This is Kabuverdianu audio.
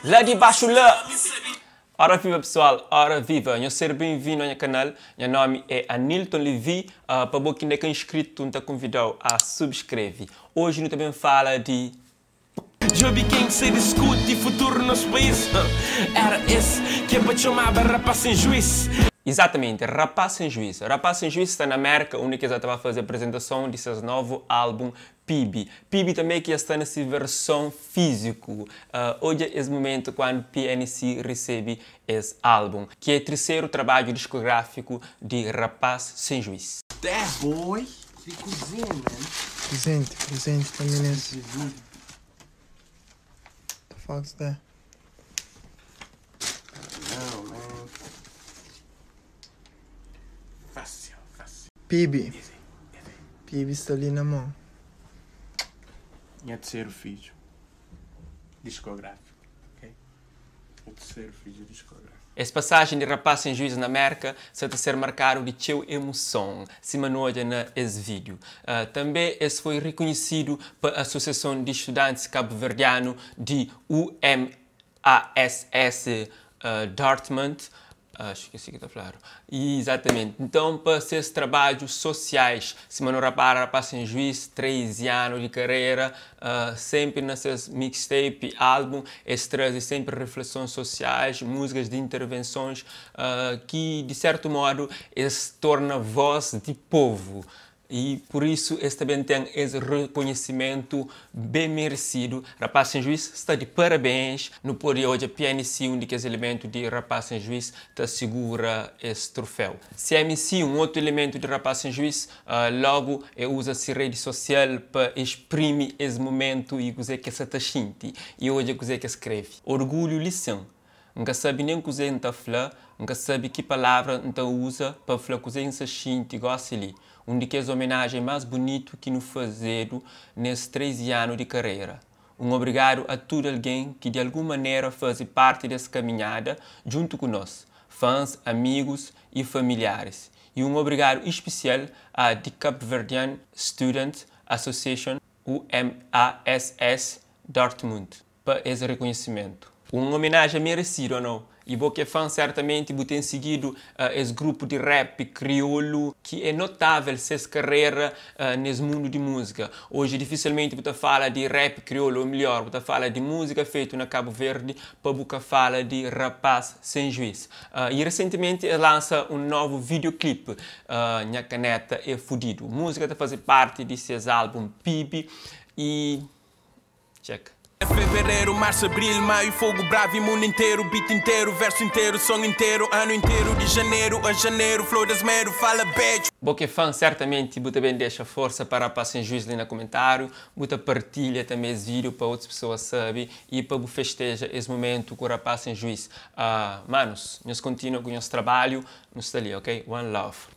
La di baxu la! Ora viva pessoal, ora viva! Nhos ser ben-vindu a nha kanal, nha nomi é Anilton Levy, pa bo ki inda ka inscrito N ta konvidau a subscreve. Oji nu ta ben fala di. Djobe ken ki sa diskuti futuru nos país Era es ki é pa txomaba rapaz sen juís. Izatamenti, Rapaz Sen Juís. Rapaz Sen Juís sta na Mérka undi ki es ta ba faze aprezentason di ses novu álbun Pibi. Pibi tanbe ki dja sta na si verson fíziku. Odja es mumentu kuandu PNC resebe es álbun, ki é triseru trabadju diskográfiku di Rapaz Sen Juís. That boy di kuzinha man. Presente, presente pa minês. The fuck's that? Oh man. Fácil, fácil. Pibi. Easy, easy. Pibi sta li na mon. Nha terceiro fidju discográfico, ok? Nha terceiro fidju discográfico. Es pasajen di rapaz sen juiz na Merka sa ta ser markadu di txeu emuson, sima nu odja na es vídiu. Tanbe es foi rikunhisidu pa Asosiason di Studantis Kabuverdianu di UMASS Dartmouth, Acho ki é si ki ta fladu. Izatamenti. Nton, pa ses trabadju sosiais, sima nu rapara, rapaz sen juiz, 13 anu di karera, senpri na ses mixtape, album, es traze senpri reflesons sosiais, muzikas di intervensons, ki di sertu modu es torna voz di povu. I pur isu es ta ben ten es rekonhesimentu ben meresidu. Rapaz Sen Juiz sta di parabens. Nu pode odja PNC, un di kes elementu di Rapaz Sen Juiz, ta sigura es troféu. CMC, un otu elementu di Rapaz Sen Juiz, logu e uza si redi sosial pa exprimi es mumentu i kuzê ki es sa ta xinti. I odja kuzê ki es skrebe. Orgulhu li sin. N ka sabe nen kuzê N ta fla, N ka sabe ki palavra N ta uza pa fla kuzê N sa xinti gósi li. Un di kes omenajen más bunitu ki nu fazedu nes 13 anu di karera. Un obrigadu a tudu algen ki di algun manera faze parti des kaminhada djuntu ku nos, fans, amigus i familiaris. I un obrigadu ispisial a The Capeverdean Student Association, UMASS Dortmund. pa es rekonhesimentu. Un omenajen meresidu o nau? I bo ki é fan sertamenti bu ten sigidu es grupu di rap kriolu ki é notavel ses karera nes mundu di muzika. Oji difisilmenti bu ta fala di rap kriolu o melhor bu ta fala di muzika fetu na Kabu Verdi pa bu ka fala di Rapaz Sen Juiz. I resentimenti es lansa un novu videoclip Nha Kaneta é Fudidu. Muzika ta faze parti di ses album Pibi i. Check. Fevereru, marsu, abril, maiu, fogu bravu i mundu interu, beat interu, versu interu, son interu, anu interu, di janeru a janeru, flor des medu, fala bedju. Bo ki é fã certamente bu ta ben dexa força pa rapaz sem juiz li na comentário, bu ta partilha també es vídeo pa otus pessoas sabe e pa bu festeja es momento ku rapaz sem juiz. Manos nhos continua ku nhos trabalho, nu sta li ok, one love.